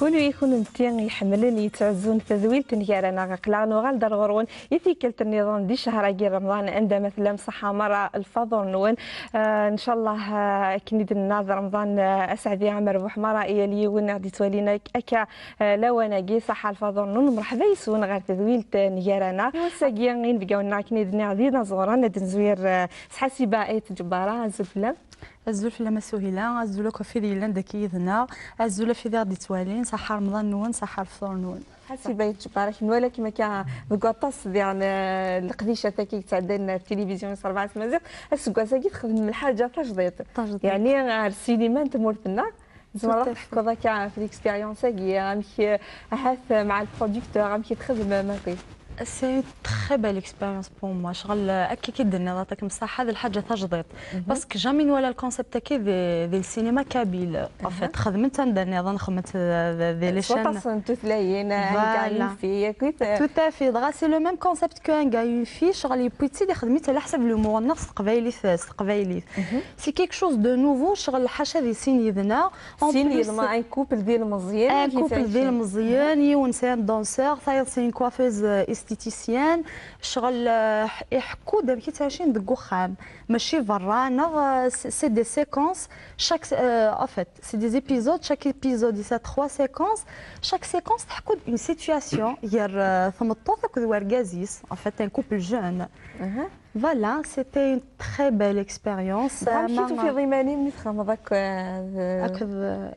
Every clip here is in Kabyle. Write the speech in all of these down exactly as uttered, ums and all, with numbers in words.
Kunwi kunemti iḥemmlen yettɛuzzun tadwilt n gar-aneɣ, aql-aɣ nuɣal-d ar ɣur-wen i tikkelt nniḍen di ccehṛ-agi n Remḍan, anda ma tellam ṣaḥḥa merra lfaḍur-nwen. Ah, ncallah, ah, akken i d-nenna d Remḍan, ah, aseɛdi amerbuḥ merra i yal yiwen i ɣ-d-yettwalin ak-, akka, ah, lawan-agi, ṣaḥḥa lfaḍur-nwen, mreḥba yes-wen ɣer tadwilt n gar-aneɣ. I wass-agi inebgawen-nneɣ akken i d-nniɣ d inaẓuren, ad d-nezwir, ah, s Ḥasiba Ayt Ǧebbara. Azul fell-am. Azul fell-am a Suhila, azul akk ɣef wid yellan dagi yid-neɣ, azul ɣef wid i ɣ-d-yettwalin, ṣaḥḥa Remḍan-nwen, ṣaḥḥa lefṭur-nwen. Ḥasiba Ayt Ǧebbara, nwala-kem akka deg waṭas diɣen, eh, leqdicat-agi yettɛeddan ɣef tilivizyu s rebɛa s tmaziɣt. Aseggas-agi txedmem lḥaǧa tajdiṭ. Tajdiṭ. Yeɛni ar ssinima n tmurt-nneɣ, tzemreḍ ad teḥkuḍ akka ɣef l'expérience-agi, amek, eh, ahat, eh, مع le producteur, amek i txedmem akk? C'est une très belle expérience pour moi. Ccɣel, euh, akka i d-tenniḍ, aṭak mṣaḥa, d lḥaǧa tajdiṭ. Parce que jamais nwala le concept-agi di, di le cinéma kabyle. En fait, xedment anda nniḍen, xedment, euh, di, di les chaînes. S waṭas n tutlayin, un gars, une fille, akkit, euh. Tout à fait. Dɣa, c'est le même concept que un gars, une fille. Ccɣel yewwi-tt-id, ixdem-itt ɛla ḥsab l'humour-nneɣ s teqbaylit, s teqbaylit. C'est quelque chose de nouveau, ccɣel ḥaca di sin yid-neɣ. En plus, un couple d ilmeẓyen, un couple d ilmeẓyen, yiwen c'est un danseur, tayeḍ c'est une coiffeuse, euh, esthéticienne. Ccɣel, euh, iḥekku-d amek i ttɛicin deg uxxam. Mačči berra, neɣ, euh, c'est, c'est des séquences. Chaque, euh, en fait, c'est des épisodes. Chaque épisode, il a trois séquences. Chaque séquence, tḥekku-d une situation. Gar, euh, tmeṭṭut akked wergaz-is. En fait, un couple jeune. Voilà, c'était une très belle expérience. Amek i tufiḍ iman-im mi txedmeḍ akk, euh, akked, euh,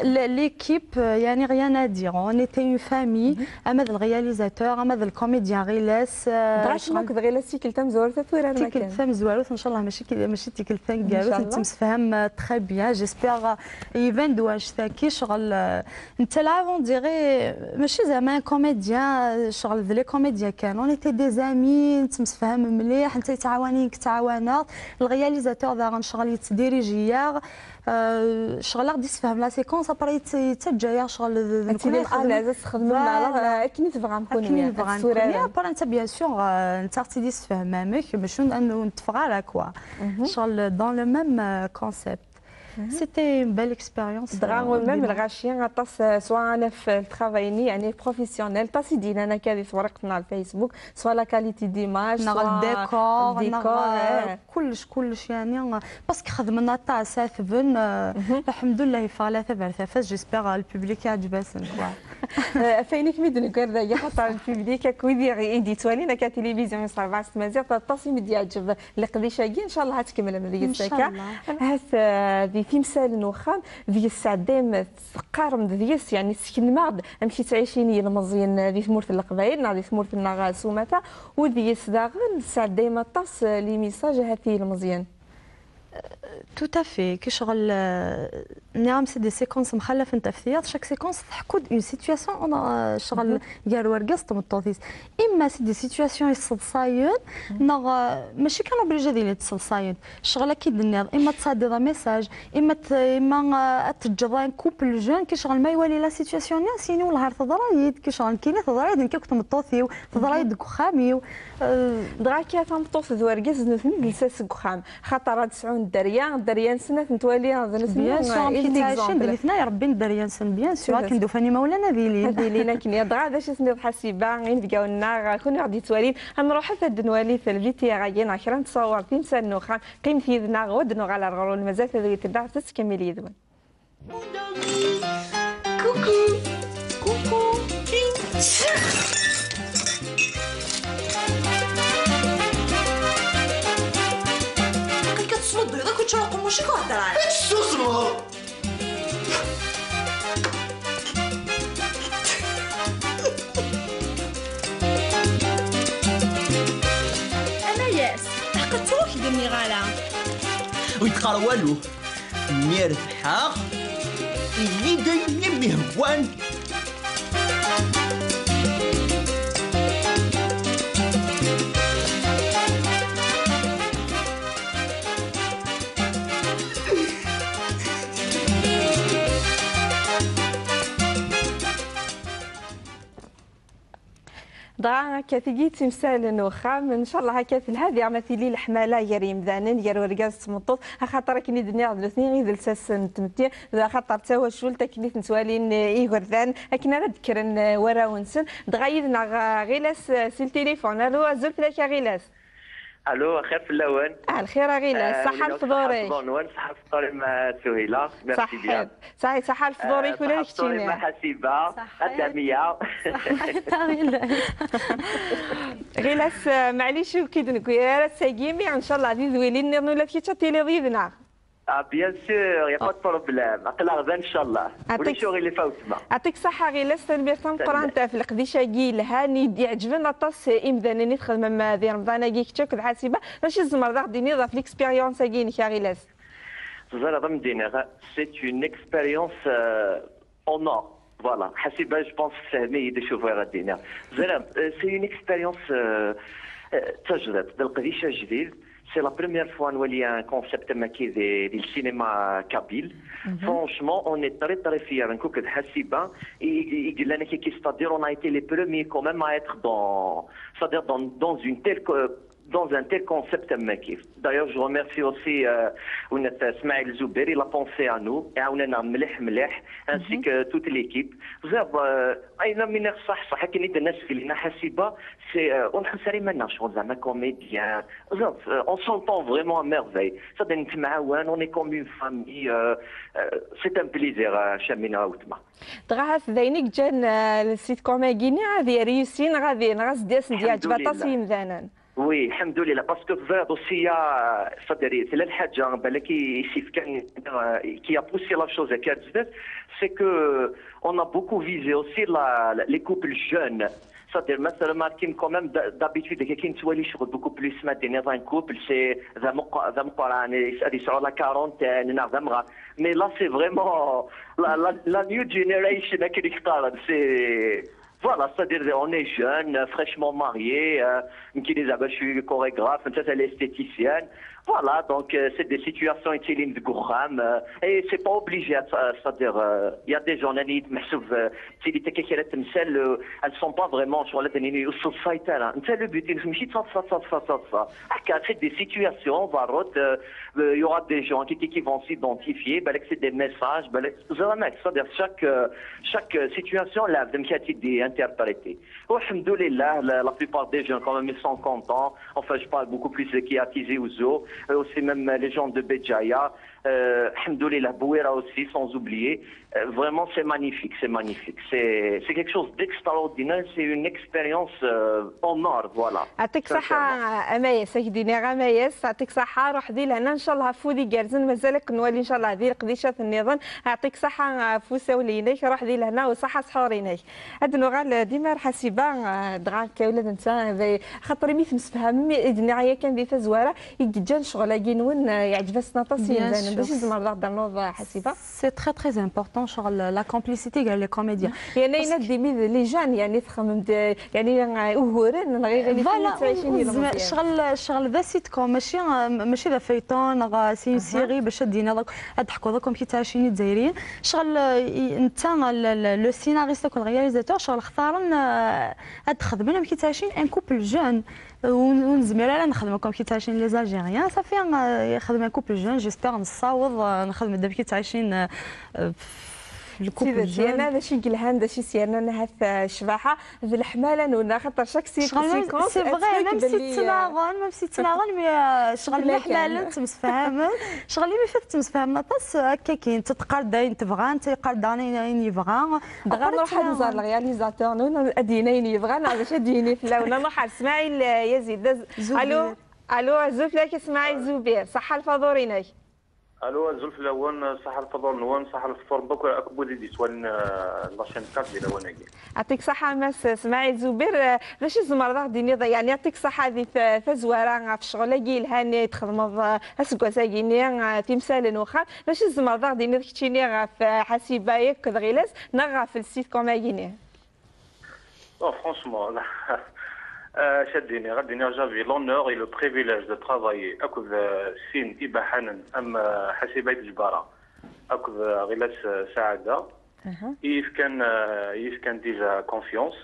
l-, l'équipe, euh, yeɛni, rien à dire. On était une famille. Ama d le réalisateur, ama d le comédien Ɣilas, euh, dɣa ccɣel akked Ɣilas tikkelt tamezwarut ad turar. Tikkelt tamezwarut, ncallah, mačči ki-, mačči tikkelt taneggarut. Ncallah. Nettemsefham, euh, très bien. J'espère, euh, iban-d wanect-agi, ccɣel, euh, Netta lɛab, on dirait, mačči zeɛma un comédien, ccɣel d les comédiens kan. On était des amis, nettemsefham mliḥ, netta yettɛawan-iyi, nekk ttɛawaneɣ-t. Le réalisateur daɣen ccɣel yettdiriji-yaɣ. Euh, ccɣel a ɣ-d-yessefhem la séquence, après yett-, yettaǧǧa-yaɣ ccɣel d, d nekkni ad nexdem. Akken i tebɣam kunwi. Akken i tebɣam kunwi. Après netta, bien sûr, euh, netta a ɣ-tt-id-yessefhem amek, mačči ur n-, ur netteffeɣ ara, quoi. Ccɣel dans le même, euh, concept. C'était une belle expérience, dɣa, euh, même lɣaci, aṭas, euh, soit anaf, euh, le travail-nni, yeɛni professionnel, aṭas i d-yennan akka di tewriqt n Facebook, soit la qualité d'image, neɣ soit le décor, le décor, neɣ, euh, kullec, kullec, yeɛni, euh, parce que xedmen aṭas, ɛetben, euh, lḥemdullah, yeffeɣ la tabertafat, j'espère, euh, le public yeɛǧeb-asen, quoi. Euh, ɣef wayen i kem-id-neggar dagi, xaṭer le public, akk wid i, i d-yettwalin akka tilivizyu s rebɛa s tmaziɣt, aṭas i m-d-yeɛǧeb leqdic-agi, ncallah ad tkemmlem deg-s akka. Ncallah. Ahat, eh, di timsal n uxxam, deg-s tesɛeddayem, teqqarem-d deg-s, yeɛni tesseknem-aɣ-d amek i ttɛicin yilmeẓyen, eh, di tmurt n Leqbayel neɣ di tmurt-nneɣ, eh, s umata, u deg-s daɣen tesɛeddayem aṭas, eh, les messages ahat i yilmeẓyen. Tout à fait. Kecɣel, euh, nniɣ-am c'est des séquences mxallafent ɣef tiyaḍ, chaque séquence tḥekku-d une situation, euh, ccɣel gar urgaz d tmeṭṭut-is. Imma c'est des situations yesseḍsayen, neɣ, euh, mačči kan obligé ad ilint sseḍsayent. Ccɣel akka i d-tenniḍ, imma ad tesɛeddiḍ un message, imma t-, imma, euh, ad teǧǧeḍ un couple jeune, kecɣel ma iwali la situation-nni, as-yini wellah ar teḍra-yi-d, kecɣel nekkini teḍra-yi-d nekk akked tmeṭṭut-iw, teḍra-yi-d deg uxxam-iw. Euh, dɣa akka tameṭṭut d urgaz nutni d lsas deg uxxam. Xaṭer ad sɛun dderya, dderya-nsen ad ten-twali d nutni, bien sûr, amek i ttɛicin d nitni i irebbin dderya-nsen, bien sûr, akken d-ufan imawlan ad ilin. Ad ilin akken. Dɣa d acu i tenniḍ Ḥasiba, inebgawen-nneɣ, kunwi i ɣ-d-yettwalin, ad nruḥet ad d-nwali lbitiyaɣ-agi neɣ kra n ttṣawer timsal n uxxam, qqimet yid-neɣ, u ad d-nuɣal ar ɣur-wen, mazal tadwilt-nneɣ tettkemmil yid-wen. Coucou. Coucou. Aql-ik ad tesnudduyeḍ akk ččar uqemmuc-ik u hedder-as. Ad tessusmeḍ! Amayas, tḥeqqeɣ ur k-d-nniɣ ara. Ur yi-d-qqar walu. Mi rebḥeɣ, ili-d ayen i m-ihwan. Dɣa akka tigi d timsal n uxxam, ncallah akka telha diɣ ma tili leḥmala gar yimdanen, gar urgaz d tmeṭṭut, axaṭer akken i d-nniɣ d nutni i d lsas n tmetti, d axaṭer d tawacult akken i ten-ttwalin igerdan, akken ara d-kkren warraw-nsen. Dɣa yid-neɣ, eh, Ɣilas, eh, si ltilifun. Alo, azul fell-ak a Ɣilas. Alo, axir fell-awen. Ah, lxir a Ɣilas, eh, ṣaḥa lefḍur-ik. Ṣaḥa lefḍur-nwen, ṣaḥa lefḍur-im a Suhila. Merci bien. Ṣaḥḥit. Ṣaḥḥit, ṣaḥḥa lefḍur-ik ula d keččini. Ṣaḥḥa lefḍur-im a Ḥasiba, a Damiya. Ṣaḥḥit a Ɣilas. Ɣilas, eh, maɛlic ur k-id-newwi ara ass-agi, mi ncallah di tedwilin nniḍen ula d kečč ad tiliḍ yid-neɣ. Ah, bien sûr, y a pas de problème. Aql-aɣ da, ncallah. Ulac aɣilif a wetma. Yeɛṭik ṣṣeḥḥa a Ɣilas, tanemmirt tameqqrant ɣef leqdic-agi yelhan i d-iɛeǧben aṭas imdanen i txedmem di Remḍan-agi kečč akked Ḥasiba. D acu i tzemreḍ ad aɣ-d-tiniḍ ɣef l'expérience-agi-inek a Ɣilas? Teẓriḍ, ad m-d-iniɣ, c'est une expérience, euh, en or. Voilà, Ḥasiba, je pense tfehhem-iyi-d acu bɣiɣ ad d-iniɣ. Teẓriḍ, euh, c'est une expérience, euh, euh, d tajdiṭ, d leqdic ajdid. C'est la première fois nwali un concept am wagi di, di le cinéma kabyle. Franchement, on est très, très fiers. Nekk akked Ḥasiba, i, i, i yellan akka, c'est-à-dire, on a été les premiers quand même à être dans, c'est-à-dire dans, dans une telle co-, dans un tel concept am wagi. D'ailleurs, je remercie aussi, euh, winna, Smaïl Zouber, il a pensé à nous, iɛawen-aneɣ mliḥ mliḥ, ainsi que toute l'équipe. Teẓriḍ, euh, ayen am iniɣ ṣṣeḥ, ṣṣeḥ, akken i d-tenna Seglina Ḥasiba, c'est, euh, ur nḥuss ara iman-nneɣ ccɣel zeɛma comédien. Teẓriḍ, euh, on s'entend vraiment à merveille. C'est-à-dire, nettemɛawan, on est comme une famille, euh, euh, c'est un plaisir, euh, Chamina a wetma. Dɣa ahat d ayen i yeǧǧan, euh, le sitcom-agi-nni ad ireyusi neɣ ad, neɣ ad s-d-yasen d-yeɛǧeb aṭas i yimdanen. Oui, lḥemdulillah, parce que teẓriḍ aussi, euh, c'est-à-dire, tella lḥaǧa, balak i, i s-yefkan, euh, qui a poussé la chose akka ar zdat, c'est que, euh, on a beaucoup visé aussi la, la, les couples jeunes. C'est-à-dire, مثلا, remarquez quand même, d-, d'habitude, akken nettwali ccɣel beaucoup plus, ma d-tiniḍ un couple, c'est d ameqq-, d ameqqran, ad yesɛu la quarantaine, neɣ d amɣar. Mais là, c'est vraiment la, la, la new generation, akken i k-qqaren, c'est, voilà, c'est-à-dire, on est jeune, euh, fraîchement marié, euh, nekkini, je suis chorégraphe, nettat, elle est esthéticienne. Voilà, donc, euh, c'est des situations i yettilin deg uxxam, euh, et c'est pas obligé, euh, c'est-à-dire, euh, il y a des gens, nnan-iyi-d meḥsub, euh, ttili akka kra n temsal, euh, elles sont pas vraiment, ccɣel ad d-nini ur sseḍsayet ara. Netta le but-ines mačči d taḍsa, taḍsa, taḍsa. Akka, c'est des situations, berrut, euh, euh, il y aura des gens qui, qui, qui vont s'identifier, balak c'est des messages, balak, ẓriɣ, c'est-à-dire chaque, euh, chaque, euh, situation, lɛebd amek ad tt-id-interpréter. Alḥemdulillah, la, la plupart des gens, quand même, ils sont contents. Enfin, je parle beaucoup plus de qui a Tizi Ouzou, euh, aussi même les gens de Béjaïa. Euh, alḥemdulillah, Bouira aussi, sans oublier. Euh, vraiment, c'est magnifique, c'est magnifique. C'est, c'est quelque chose d'extraordinaire, c'est une expérience, euh, en or, voilà. Yeɛṭik ṣṣeḥḥa a Mayes, ad k-d-iniɣ a Mayes, yeɛṭik ṣṣeḥḥa, ruḥ di lehna, ncallah ɣef wid igerrzen, mazal ad ken-nwali ncallah di leqdicat nniḍen. Yeɛṭik ṣṣeḥḥa ɣef usawel-inek, ruḥ di lehna u ṣṣeḥḥa ssḥur-inek. Ad nuɣal, eh, dima ar Ḥasiba, eh, dɣa akka ula d netta, eh, xaṭer imi temsefhamem, i d-nniɣ yakan di tazwara, i yeǧǧan ccɣel-agi-nwen, eh, yeɛǧeb-asen aṭas i yimdanen. D acu tzemreḍ ad aɣ-d-ternuḍ, eh, Ḥasiba? C'est très, très important, ccɣel, la complicité gar les comédiens. Yerna ayen ad d-imi d les jeunes, yeɛni txemmem-d, yeɛni, eh, uguren, neɣ iɣil i ttɛicin yilmeẓyen. Ccɣel, ccɣel d asitkom, mačči, eh, mačči d afayton, neɣ, eh, c'est une série, bac ad d-tiniḍ akk, ad d-teḥkuḍ akk amek i ttɛicin Izzayriyen. Ccɣel, eh, i, netta, le, le, le scénariste akked le réalisateur, ccɣel xtaren, eh, ad xedmen amek i ttɛicin un couple jeune. Ur, ur nezmir ara ad nexdem akk amek i ttɛicin les Algériens. Safi, eh, xedmen couple jeune, j'espère nessaweḍ, eh, nexdem-d amek i ttɛicin, eh, eh, le couple jeune. Yerna d acu i yelhan, d acu i s-yernan ahat, eh, ccbaḥa, d leḥmala-nwen, axaṭer chaque séquence, c'est vrai, même si ttnaɣen, même si ttnaɣen, mais, eh, ccɣel mḥemmalen, ttemsefhamen. Ccɣel imi tettemsefhamem aṭas, akka kan, teqqar-d ayen tebɣa, netta yeqqar-d ayen, ayen yebɣa. Dɣa nruḥ ad nẓer le réalisateur-nwen, ad d-yini ayen yebɣa, neɣ d acu ad d-yini fell-awen. Ad nruḥ ar Smaɛil, eh, Yazid. Alo, alo, azul fell-ak a Smaɛil Zubir, ṣaḥḥa lfaḍur-inek. Alo, azul fell-awen, ṣaḥḥa lfaḍur-nwen, ṣaḥḥa lfaḍur n wakk akk wid i d-yettwalin, eh, la chaîne quatre di lawan-agi. Yeɛṭik ṣaḥḥa a Mass Smaɛil Zubir, eh, d acu i tzemreḍ ad aɣ-d-tiniḍ, yeɛni yeɛṭik ṣaḥḥa di t-, tazwara ɣef ccɣel-agi yelhan i txedmeḍ, eh, aseggas-agi-nni, eh, timsal n uxxam, d acu i tzemreḍ ad aɣ-d-tiniḍ keččini ɣef, eh, Ḥasiba akked Ɣilas, neɣ ɣef le sitcom-agi-nni? Oh, franchement, la, euh, acu ad d-iniɣ, ad d-iniɣ, j'avais l'honneur et le privilège de travailler akked, euh, sin ibaḥanen am, euh, Ḥasiba Ayt Jbara akked, euh, Ɣilas, euh, Saɛada. I yefkan, euh, i yefkan déjà confiance.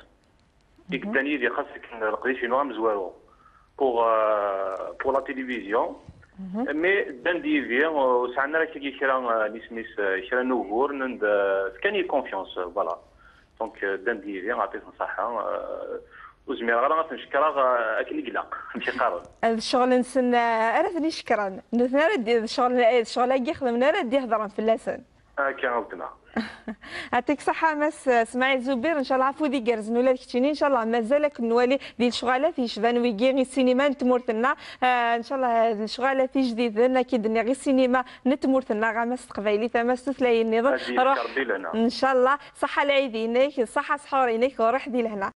i yeddan yid-i xas akken leqdic-inu amezwaru pour, euh, pour la télévision. Mais ddan-d yid-i, euh, ur sɛan ara akkagi kra, euh, n isem-is, euh, kra n uguren, and, euh, fkan-iyi confiance, euh, voilà. Donc, euh, ddan-d yid-i, ɛṭit-ten ṣṣaḥa, euh, ur zmireɣ ara ad ten-cekkreɣ, euh, akken i ilaq, amek i qqaren. D ccɣel-nsen, euh, ara ten-icekkren. Nutni ara d, d ccɣel, d ccɣel-agi xedmen ara d-ihedren fell-asen. Akka, a weltma. Ɛṭik ṣṣaḥa a Mass Smaɛil Zubir, ncallah afud igerrzen ula d keččini, ncallah mazal ad ken-nwali di lecɣalat yecban wigi i ssinima n tmurt-nneɣ, ah, ncallah d lecɣalat ijdiden, akka i d-nniɣ, i ssinima n tmurt-nneɣ, ama s teqbaylit, ama s tutlayin nniḍen. Ad d-yefk Ṛebbi lehna. Ncallah, ṣaḥa lɛid-inek, ṣaḥa ṣḥur-inek, u ṛuḥ di lehna.